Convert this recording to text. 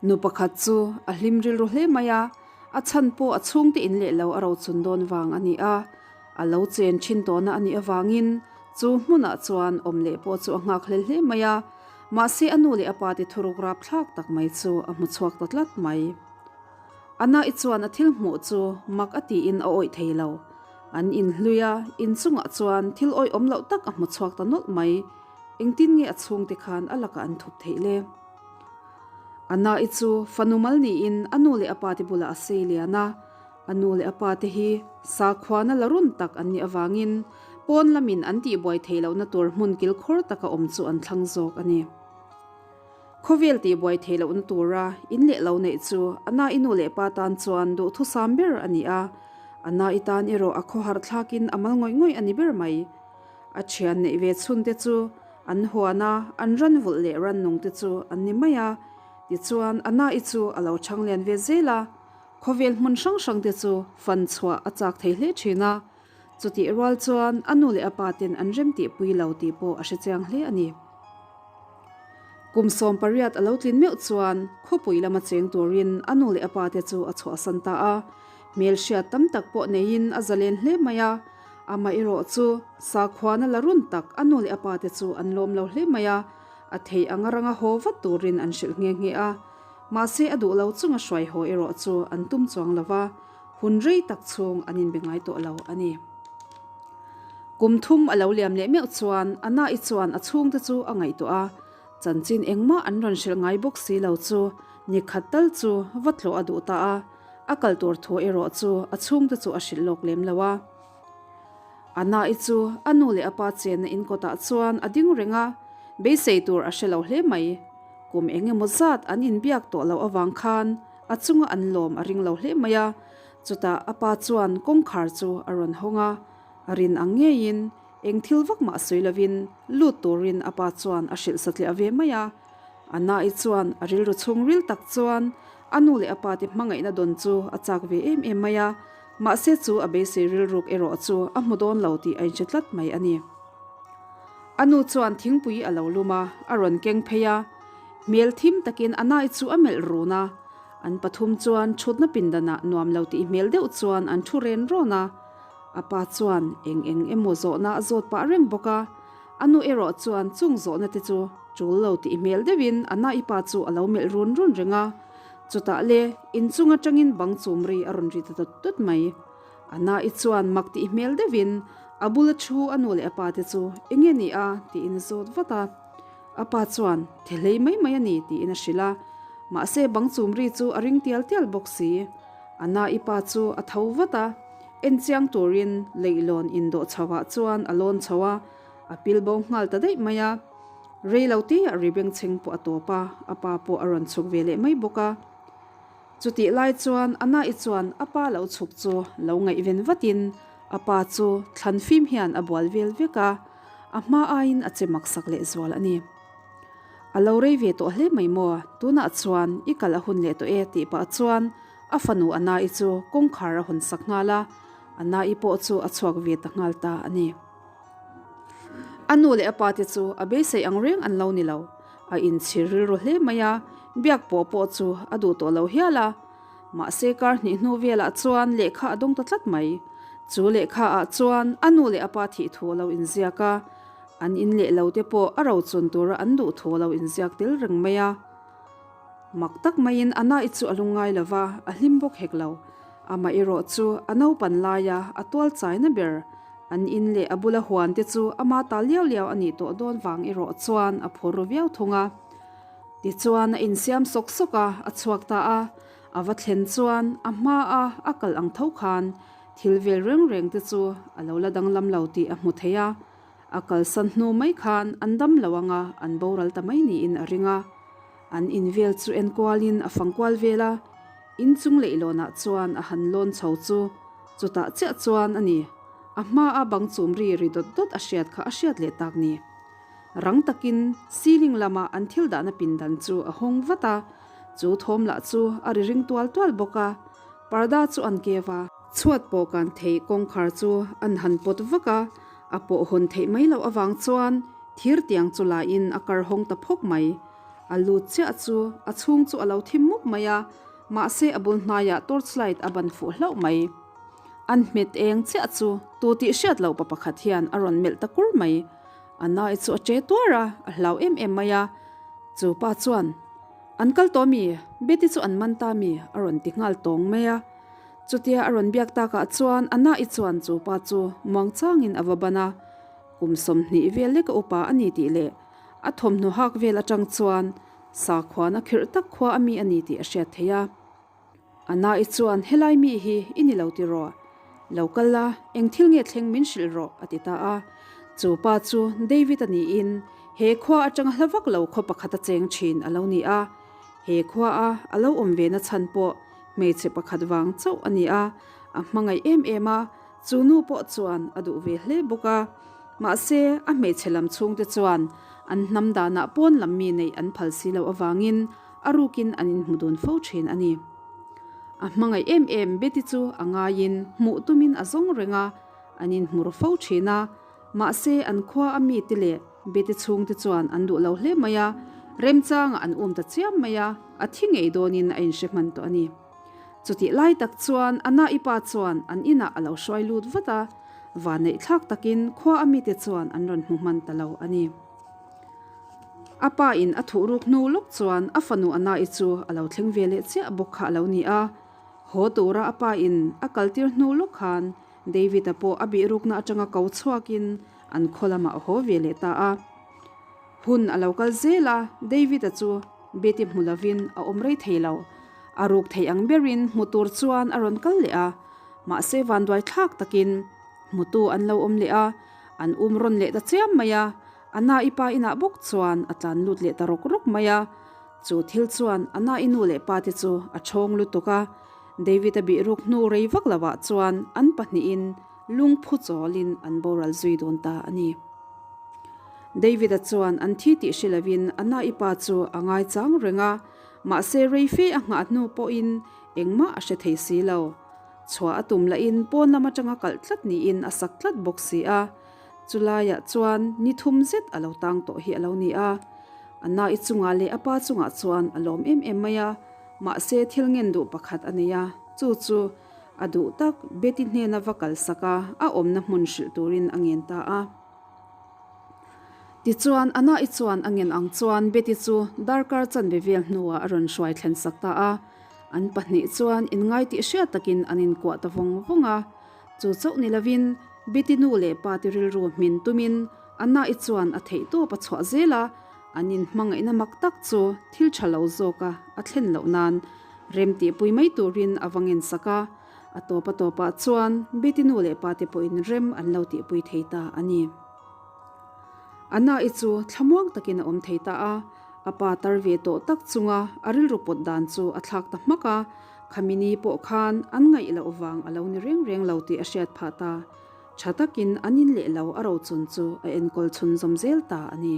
Nu pakhat chu a hlim rilru hle mai a, a chhan pawh a chhungte in leh lo a rochun dawn vang a ni a. A lo chen thin tawhna a nih avangin chu hmunah chuan awm leh pawh chu a nghak hlel hle mai a, mahse a nu leh a pa te thuruk rapthlak tak mai chu a hmu chhuak ta tlat mai. Anna-i chuan a thil hmuh chu mak a tiin a awih thei lo. An inhlui a, inchungah chuan thil awihawm loh tak a hmu chhuak ta nawlh mai. Engtin nge a chhungte khan a lakah an thup theih le? Anna-i chu fanu mal niin a nu leh a pate bulah a sei lian a. A nu leh a pate hi sakhuana la run tak an nih avangin pawn lamin an tihbuai theih lohna tur hmun kilkhawr taka awm chu an thlang zawk a ni. Khawvel tihbuai theih lohna tura in leh lo neih chu Anna-i nu leh pa tan chuan duhthusam ber a ni a. Anna-i tan erawh a khawhar thlakin a mal ngawih ngawih a ni ber mai. A thian neih ve chhun te chu an huan a, an ran vulh leh rannung te chu an ni mai a. Tichuan, Anna-i chu a lo chhang lian ve zel a, khawvel hmun hrang hrang te chu fan chhuah a chak thei hle thin a. Chutih rual chuan a nu leh a pa ten an rem tihpui lo tih pawh a hrechiang hle a ni. Kum 18 a lo tlin meuh chuan khawpui lama cheng turin a nu leh a pa te chu a chhuahsan ta a. Hmelhriat tam tak pawh neiin a zalen hle mai a. Amaherawh chu sakhuana la run tak a nu leh a pa te chu an lawm lo hle mai a, a thei anga ranga haw vat turin an hrilh nghe nghe a. Mahse a duh lo chunga hruai haw erawh chu an tum chuang lo va, hun rei tak chhung an inbe ngai tawh lo a ni. Kum thum a lo liam leh meuh chuan Anna-i chuan a chhungte chu a ngaihtuah a, chanchin engmah an rawn hrilh ngai bawk si lo chu ni khat tal chu va tlawh a duh ta a. A kal tur thu erawh chu a chhungte chu a hrilh lawk lem lo a. Anna-i chu a nu leh a pa chenna in kawtah chuan a ding reng a, beisei tur a hre lo hle mai. Kum eng emaw zat an inbiak tawh loh avang khan a chunga an lawm a ring lo hle mai a. Chutah a pa chuan kawngkhar chu a rawn hawng a, a rin ang ngeiin eng thil vak mah sawi lovin lut turin a pa chuan a hrilh satliah ve mai a. Anna-i chuan a rilru chhungril tak chuan a nu leh a pa te hmangaihna dawn chu a chak ve em em mai a, mahse chu a beisei rilruk erawh chu a hmu dawn lo tih a inhre tlat mai a ni. A nu chuan thingpui a lo lum a, a rawn keng phei a, hmel thim takin Anna-i chu a melh run a, an pathum chuan thutna pindanah nuam lo tih hmel deuh chuan an thu ren rawn a, a pa chuan eng eng emaw zawhna a zawt pah reng bawk a. A nu erawh chuan chung zawhna te chu tul lo tih hmel deuhin a na i pa chu a lo melh run run reng a. Chutah le, inchung atangin bang chum ri a rawn ri ta dawt dawt mai. A na i chuan mak tih hmel deuhin a bula thu a nu leh a pa te chu enge ni a tiin a zawt vat a. A pa chuan thehlei mai mai a ni tiin a hrilh a. Mahse bang chum ri chu a ring tial tial bawk si. A na i pa chu a tho vat a. Enchiang turin leihlawn indawh chhoah chuan a lawn chho a, a pil bo nghal ta daih mai a. Rei lo tihah ri bengchheng pawh a tawp a, a pa pawh a rawn chhuk ve leh mai bawk a. Chutih lai chuan Anna-i chuan a pa lo chhuk chu lo ngaihven vatin a pa chu thlan fim hian a bual vel vek a, a hma aiin a che maksak lehzual a ni. A lo rei ve tawh hle mai maw, tunah chuan i kal a hun leh tawh e tih pah chuan A fanu Anna-i chu kawngkhar a hawn sak nghal a, Anna-i pawh chu a chhuak ve ta nghal ta a ni. A nu leh a pa te chu a beisei ang reng an lo ni lo. A inchhir rilru hle mai a, biak pawh pawh chu a duh tawh lo hial a. Mahse kar hnih hnu velah chuan lehkha a dawng ta tlat mai. Chu lehkha ah chuan a nu leh a pa thih thu a lo inziak a, an in leh lo te pawh a rochun tura an duh thu a lo inziak tel reng mai a. Mak tak maiin Anna-i chu a lungngai lo va, a hlim bawk hek lo. Amah erawh chu a naupan laia a tual chaina ber, an in leh a bula huan te chu ama ta liau liau a nih tawh dawn vang erawh chuan a phur ru viau thung a. Tichuan a insiam sawk sawk a, a chhuak ta a. A va thlen chuan a hmaa a kal ang tho khan thil vel reng reng te chu a lo la danglam lo tih a hmu thei a. A kalsan hnu mai khan an dam lo anga an boral ta mai niin a ring a. An in vel chu en kualin a fang kual vel a, in chung leihlawnah chuan a han lawn chho chu chutah chiah chuan a ni. A hmaa bang chum ri ri dawt dawt a hriat kha a hriat leh tak ni. Rang takin ceiling lama an thil dahna pindan chu a hawng vat a, chu thawm lah chu a ri ring tual tual bawk a, parda chu an kev a. Chhuat pawh kan theih kawngkhar chu an han pawt vak a, a pawh hawn theih mai loh avang chuan thir tiang chu lain a kar hawng ta phawk mai. A lut chiah chu a chhung chu a lo thim mup mai a, mahse a bul hnaiah torchlight a ban fuh hlauh mai. An hmet eng chiah chu tu tih hriat loh pa pakhat hian a rawn melh ta kur mai. A nai chu a che tuar a, a hlau em em mai a. Chu pa chuan, An kal tawh mi? Betty chu an man ta mi? a rawn ti nghal tawng mai a. Chutia a rawn biak takah chuan a nai chuan chu pa chu muangchangin a va ban a. Kum 20 vel leka upa a ni tih leh a thawmhnaw hak vel atang chuan sakhuana khirh tak khua a mi a ni tih a hriat theih a. A nai chuan helai mi hi i ni lo tiraw? Lo kal la, eng thil nge thleng min hrilh rawh a ti ta a. Chu pa chu David a niin he khua atanga hla vak lo khaw pakhat a cheng thin a lo ni a. He khua a a lo awm ve na chhan pawh hmeichhe pakhat vang chauh a ni a, a hmangaih em em a, chu nu pawh chuan a duh ve hle bawk a. Mahse, a hmeichhe lam chhungte chuan an hnam danah pawn lam mi neih an phal si loh avangin a rukin an inhmu dun fo thin a ni. A hmangaih em em Betty chu a ngaiin hmuh tumin a zawng reng a, an inhmu ru fo thin a. Mahse, an khua a mite leh Betty chhungte chuan an duh lo hle mai a, remchangah an um ta chiam mai a, a thi ngei dawnin a inhre hman tawh a ni. Chutih lai tak chuan Ana-i pa chuan an inah a lo hruai lut vat a, vanneih thlak takin khua a mite chuan an rawn hmu hman ta lo a ni. A pa in a thuh ruk hnu lawk chuan a fanu Ana-i chu a lo thleng ve leh chiah bawk kha a lo ni a. Haw tura a pa in a kaltir hnu lawk khan David-a pawh a bih rukna atanga ko chhuakin an khaw lamah a haw ve leh ta a. Hun a lo kal zel a, David-a chu Betty hmu lovin a awm rei thei lo. A ruk theih ang berin hmu tur chuan a rawn kal leh a, mahse vanduai thlak takin hmutu an lo awm leh a, an um rawn leh ta chiam mai a, a na-i pa inah bawk chuan a tlan lut leh ta rawk rawk mai a. Chu thil chuan a na-i nu leh pa te chu a chhawng lutuk a, David-a bih ruk hnu rei vak lovah chuan an pahnihin lungphu chawlin an boral zui dawn ta a ni. David-a chuan an thi tih hre lovin a na-i pa chu a ngaichang reng a, mahse rei fe a nghah hnu pawhin engmah a hre thei si lo. Chhuah a tum lahin pawn lam atanga kalh tlat niin a sak tlat bawk si a, chulaiah chuan ni thum zet a lo tang tawh hi a lo ni a. A na-i chungah leh a pa chungah chuan a lawm em em mai a, mahse thil ngen duh pakhat a nei a, chu chu a duh tak Betty hnena va kalsak a, a awmna hmun hrilh turin a ngen ta a. Tichuan, Anna-i chuan a ngen ang chuan Betty chu darkar chanve vel hnuah a rawn hruai thlen sak ta a. An pahnih chuan inngai tih hriat takin an inkuah ta vawng vawng a. Chu chauh ni lovin, Betty nu leh pa te rilru hmin tumin Anna-i chuan a theihtawp a chhuah zel a, an inhmangaihna mak tak chu thil tha lo zawka a thlen loh nan rem tihpui mai turin a va ngen sak a. A tawp a tawpah chuan Betty nu leh pa te pawhin rem an lo tihpui thei ta a ni. Anna-i chu thlamuang takin a awm thei ta a, a pa tar ve tawh tak chunga a rilru pawt dan chu a thlak ta hmak a, Khamini pawh khan an ngaih loh vang a lo ni reng reng lo tih a hriat phah ta. Tha takin an in leh lo a rochun chu a enkawl chhunzawm zel ta a ni.